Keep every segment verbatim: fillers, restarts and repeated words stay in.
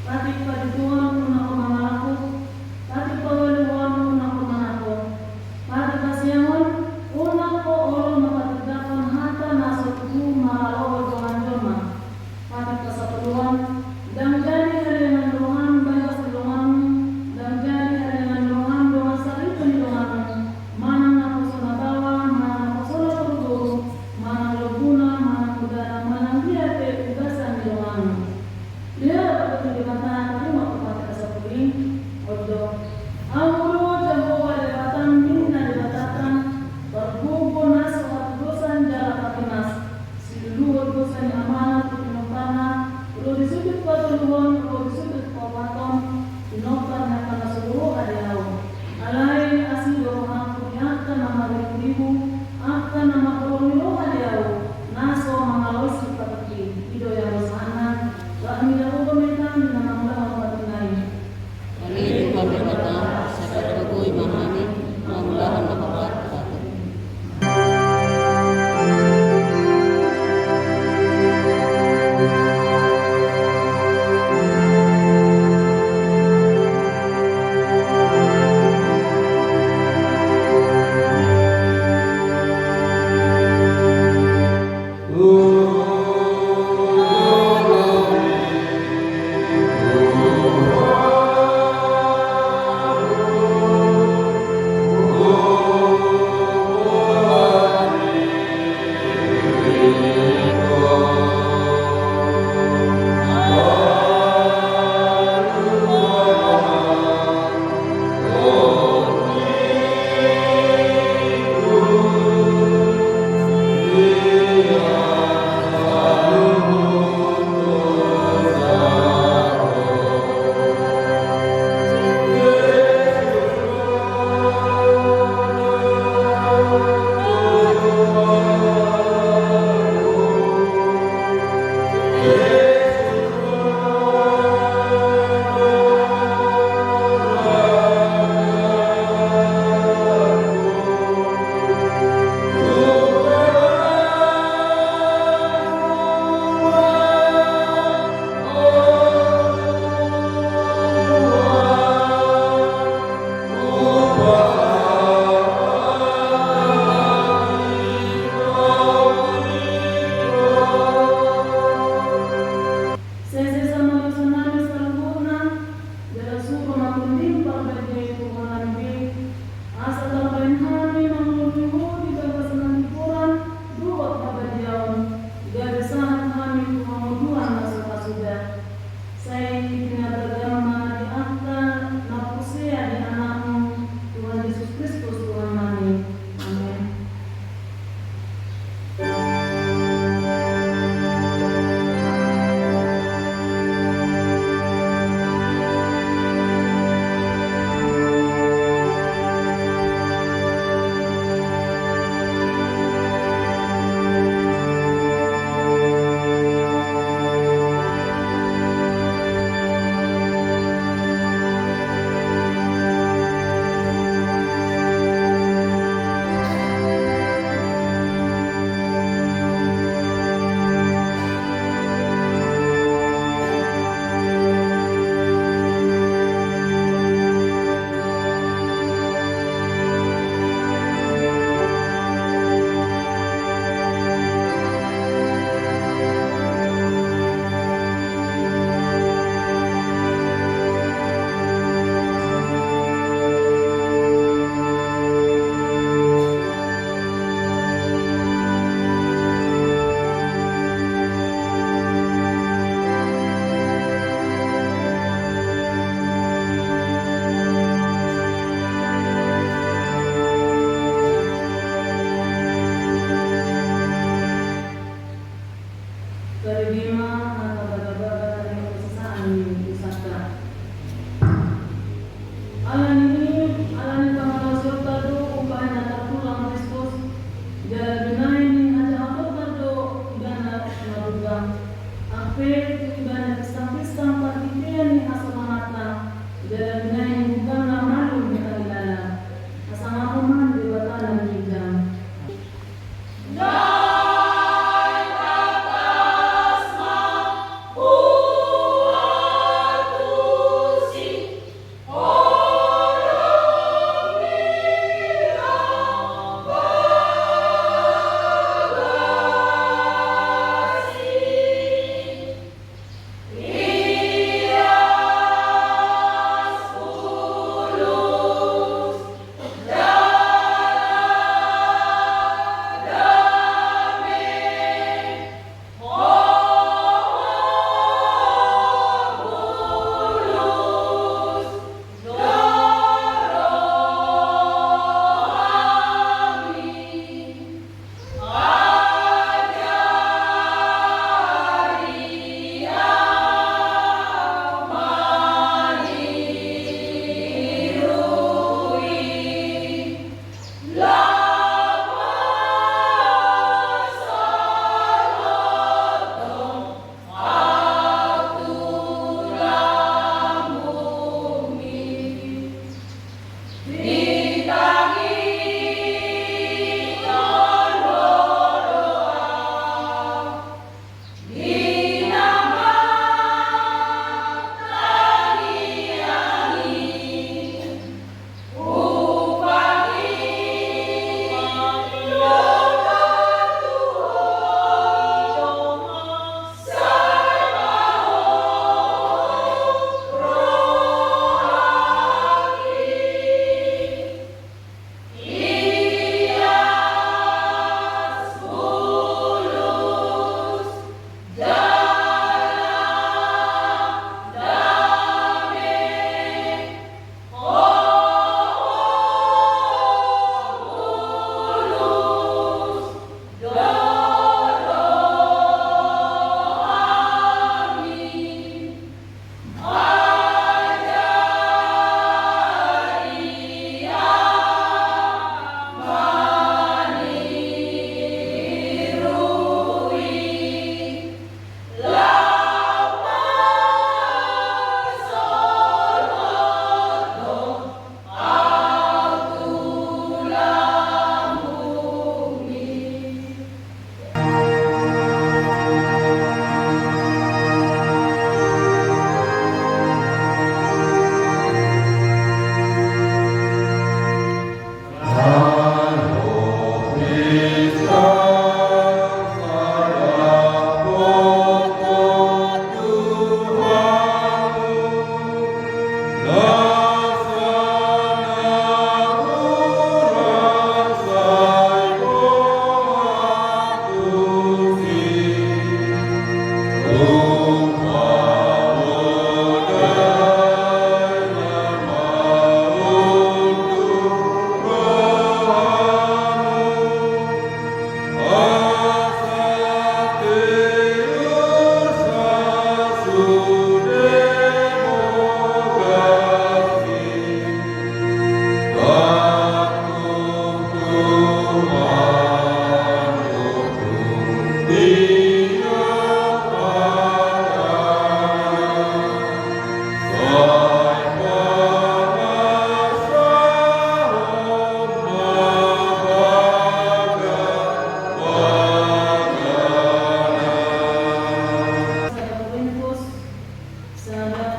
Patik padutuhon unang ho mangalangkup, patik palualuhon unang ho manangko, patik hasiangan unang ho olo mampatindangkon hata na so tutu maralohon dongan jolma. Patik pasapuluhon, ndang jadi halelengan dongan bagas ni donganmu, ndang jadi halelengan dongan dongan saripe ni donganmu, manang naposo na baoa, manang naposo na boruboru, manang lombuna, manang udana, manang dia pe ugasan ni donganmu. Lehon ma tu Debata, tarlumobi tu patik pasapulu i, on do: Ahu do Jahowa Debatam, ninna Debatanta, pargogo na so hatudosan jala partimas, siluluhon dosa ni amana tu pinomparna, ro di sundut patoluhon, ro di sundut paopathon, pinompar ni angka na so huroha di ahu. Alai asi do rohangku di angka na marriburibu, angka na marholong ni roha di ahu, na so mangalaosi patik i. I do ia do sahatna. Rap mida huhut ma hita di na mangulahon patik nai. Ale Tuhan Debata, sai pargogoi ma hami mangulahon na hombar patik. Sesa ma dosa nami saluhutna, jala suru ma tondim parbadia i tu roha nami be, asa tarbahen hami mangoloi Ho di bagasan hangoluan dohot habadiaon, gabe sahat hami tu hangoluan na so tasuda. Sai pinabergam ma di angka na porsea di Anakmu, Tuhan Jesus Kristus, Tuhan nami. Amen.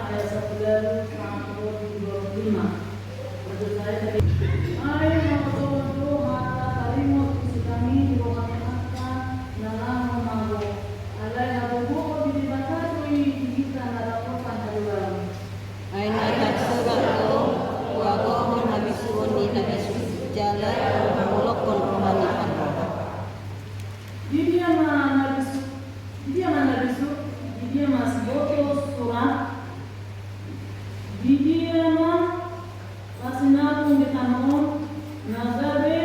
Ayat sapuluh sahat tu dua puluh lima. Ai hagogoon do hata taringot tu hami di roha ni angka na laho mago. Alai hagogoon ni Debata do i di hita na dapotan haliluon. Ai na tarsurat do, huhagogohon habisuhon ni na bisuk jala huholonghon roha ni parroha. Di dia ma na bisuk, di dia ma na bisuk, di dia ma siboto surat, di dia ma pasinapung di tano on, na gabe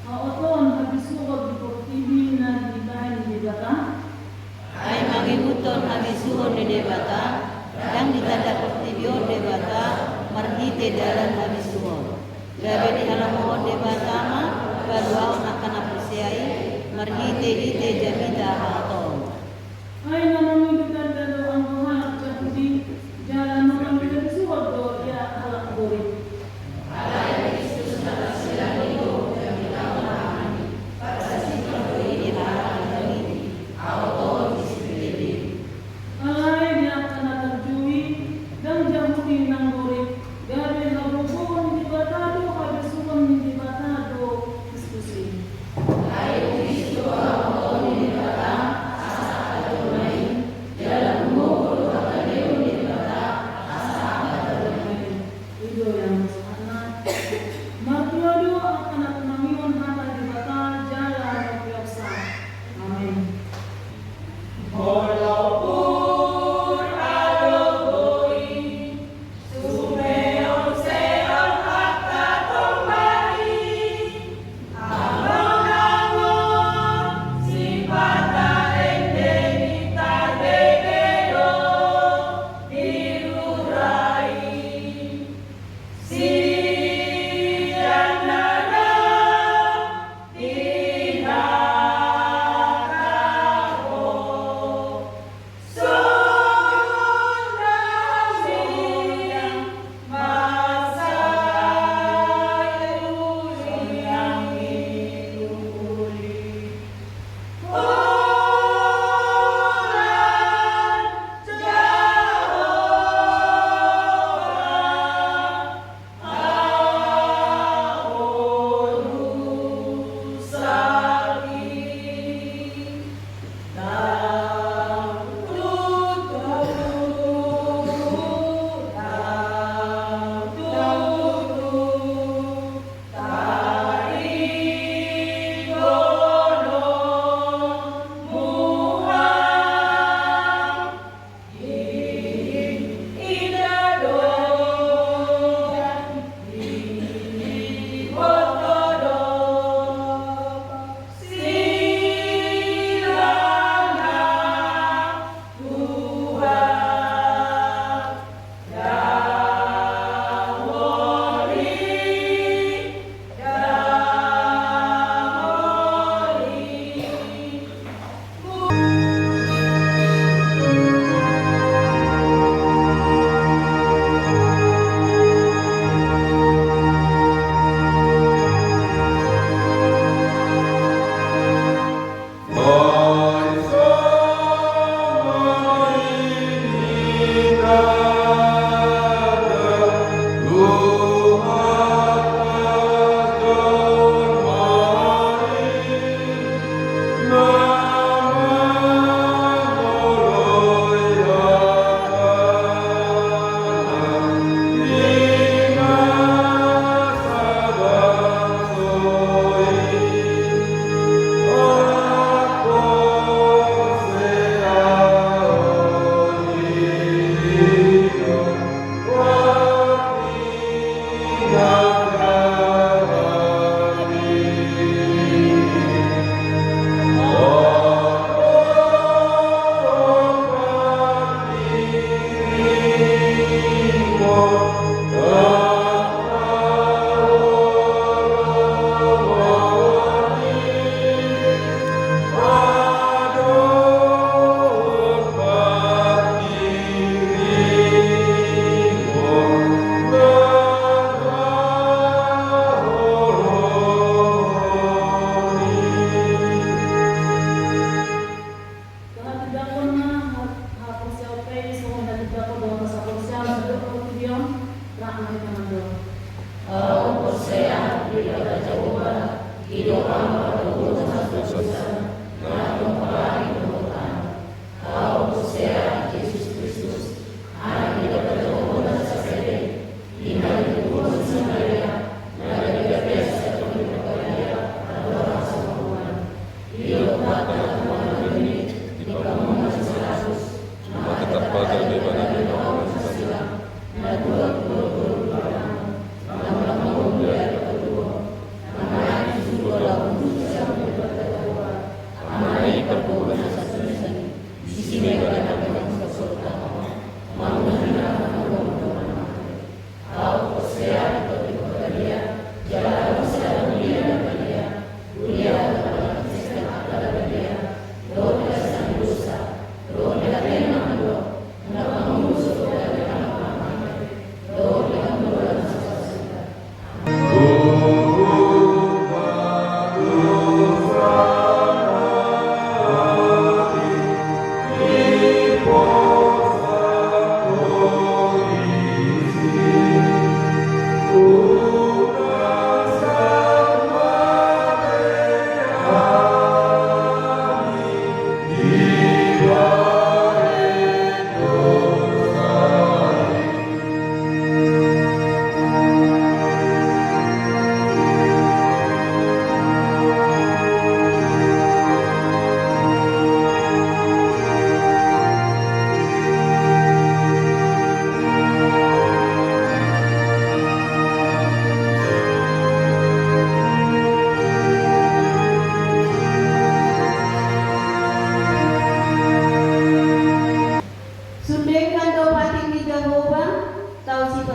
haotoon habisuhon di portibi na ditahi ni Debata? Ai mangihuthon habisuhon ni Debata, ndang ditanda portibi on Debata marhite dalan habisuhon. Gabe dihalomohon Debata ma paluaon angka na porsea i marhitehite jamita haotoon. Ai na mangihut tanda do anggo halak Jahudi, jala na mangihut habisuhon do ia halak Gorik. Alai Kristus na tarsilang i do jamita on, haotoon di si Filipi. Alai di angka na tarjou i, ndang Jahudi nang Gorik, gabe hagogoon ni Debata do habisuhon ni Debata do Kristus i. Ai di si do hagogoon ni Debata asa angka jolma i, jala hugogo do hatabeon ni Debata asa angka jolma i. I do ia ma sahatna. Martua do angka na tumangihon hata ni Debata jala na peopsa. Amen.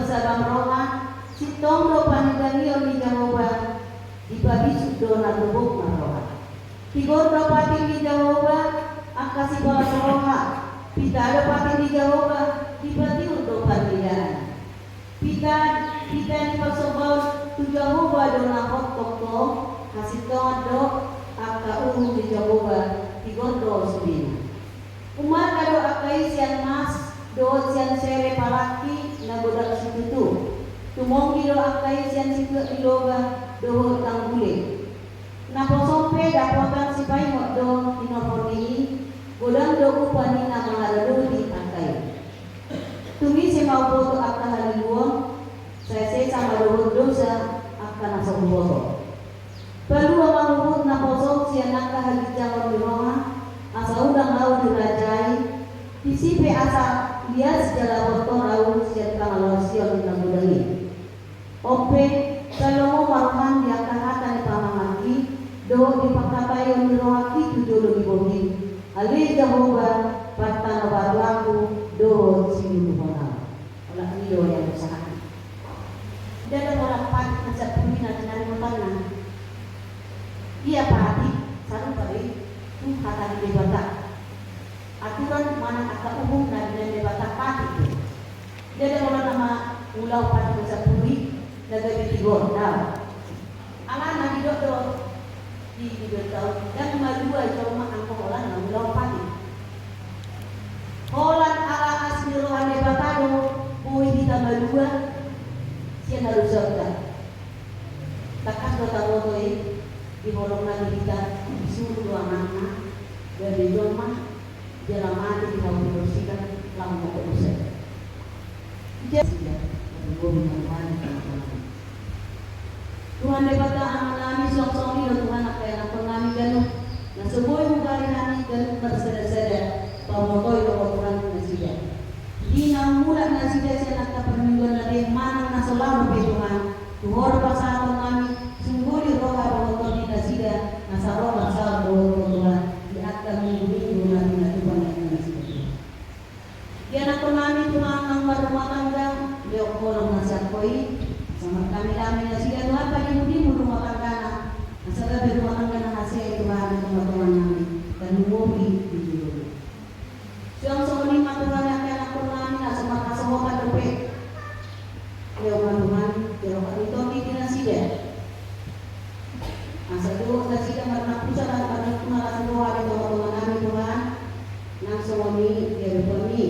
Sabam roha, sintong do panindangion ni Jahowa, dipabisuk do na tubuk marroha. Tigor do patik ni Jahowa angka sipalas roha, pita do patik ni Jahowa, dipatiur do parnidaan. Pita, pita ni parsombaon tu Jahowa do na hot tongtong, hasintongan do angka uhum ni Jahowa, tigor do sudena. Umarga do angka i sian mas dohot sian sere palangki na godang situtu. Tumonggi do angka i sian situak ni loba dohot tanggule. Naposo pe dapotan sipaingot do hinorhon ni i, godang do upa ni na mangaradoti angka i. Tung ise ma huboto angka haliluon, sai sesa ma dohot dosa angka na so huboto. Palua ma huhut naposo sian angka haginjangkon ni roha, asa unang ahu dirajai, disi pe asa lias jala bontor ahu sian pangalalosion na godang i. On pe, sai lomo ma roham di angka hata ni pamanganki, dohot di pangkataion ni rohangki tu jolo ni bohim. Ale Jahowa, partanobatuanku dohot sinutuhon ahu. Olat ni do yang usahakan. Ndada olat patik na sampulu i na tinari motanna. Ia patik, sarupa do i tu hata ni Debata. Aturan manang angka uhum na binaen Debata patik do. Ndada olat nama ulaon patik na sampulu i na gabe tigor, dao. Alana didok do di Bibel on, ndang malua jolma anggo holan na ulaon patik. Holan ala asi ni roha ni Debata do boi hita malua sian hadosaonta. Tangkas do taboto i, di holongna di hita, disuru do Anakna gabe jolma, jala mate di hau ni dorsita, laho mambahen dosa. Ija sida, na boi hita malua. Tuhan Debata Amanami, suang songon i do Tuhan angka ianakkonnami ganup, na so boi hubari hami ganup marsadasada, pamotoi do Ho Tuhan nasida. Di na mulak nasida sian angka parmingguon na be manang na so lama be Tuhan, tu Ho do pasahatonnami, songgop do roha dohot tondi nasida, na so ro marsaor dohot Ho Tuhan, di angka minggu-minggu na pinatupa ni angka nasida Tuhan. Ianakkonnami Tuhan naung marrumah tangga, lehon Ho do na sian Ho i, asa marhami-hami nasida Tuhan, padihu-dihu rumah tanggana, asa gabe rumah tangga na hasea i Tuhan di tonga-tonganami, tarlumobi di joloan i. Suang songon i ma Tuhan angka ianakkonnami na so marhasohotan dope. Lehon ma Tuhan, jalo hami tondi di nasida. Asa dohot nasida marnapusan, marnapusan las ni roha di tonga-tonganami Tuhan. Nang songon i di adopanMi.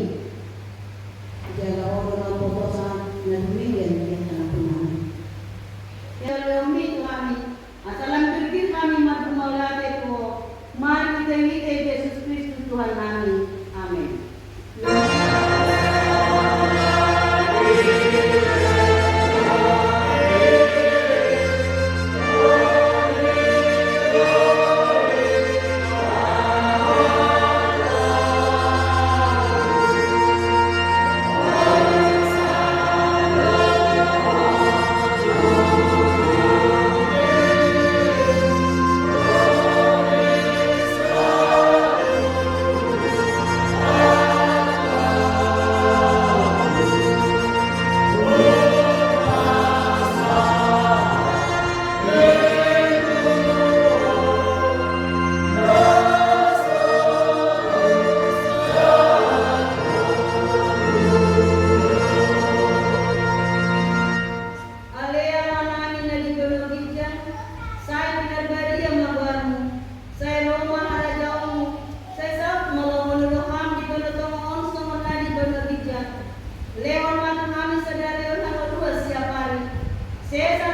Jala Ho do na umbotosa na dumenggan di angka ianakkonnami. Jalo lehonMi tu hami. Asa lam birgit hami mandok mauliate tu Ho, marhite-hite Jesus Kristus Tuhannami. Amen. Ale Amanami na di banua ginjang, sai pinarbadia ma goarMu, sai ro ma harajaonMu, sai saut ma lomo ni rohaM di banua tonga on songon na di banua ginjang. Lehon ma tu hami sadari on hangoluan siapari. Sesa